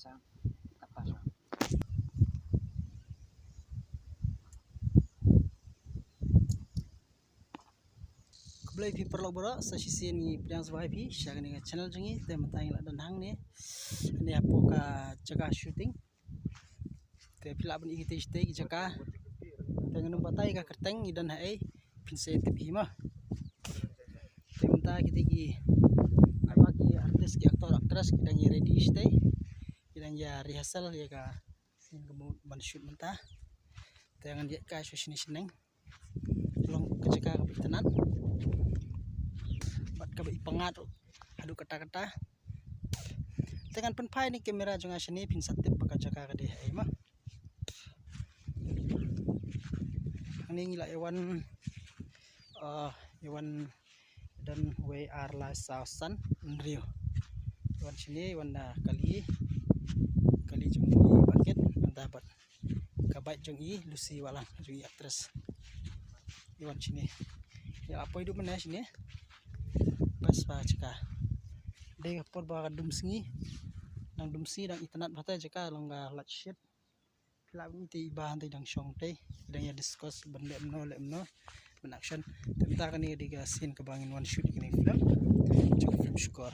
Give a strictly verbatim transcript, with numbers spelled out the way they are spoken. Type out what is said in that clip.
Khublei phi paralok baroh, sa shisien ngi pdiang sngewbha ïa phi sha kane ka channel jong ngi. Te mynta ngi la don hangne, ne hapoh ka jaka shooting. Te phi lah ban i kite kite ki jaka. Te ngan ym batai ka kyrteng, ngi don ha ei, phin sa tip hi mo. Te mynta kite ki, apa, ki artist, ki actor, actress ki dang ïa ready shatei, ki dang ïa rehearsal ïa ka scene kaba mut ban shoot mynta. Te ngan ïaid kai sha shane shnong. Long ka jaka kaba itynnad bad kaba ipyngngad haduh katta katta. Te ngan pynphai ne camera jong nga shane, phin sa tip ba ka jaka ka dei ha ei mo. Hangne ngi la ïa wan, uh, ïa wan don wei ar lai saw san hynriew. Ïa wan shane, ïa wan da kali, kali jong i Bah Kit, nangta bad ka bike jong i Lucy Wahlang, jong i actress. Ïa wan shane. Ïa la poi duh mynne shane. Best ba jaka. Dei ka por ba ka dum sngi. Dang dum sngi, dang itynnad bha te jaka, long ka light shade. Phi lah ban i te i Bah hangtei dang shong tei, dang ïa discuss ban leh kumno leh kumno ban action. Te mynta kane ka dei ka scene kaba ngin wan shoot ïa kane ka film. Jong ka film Shukor.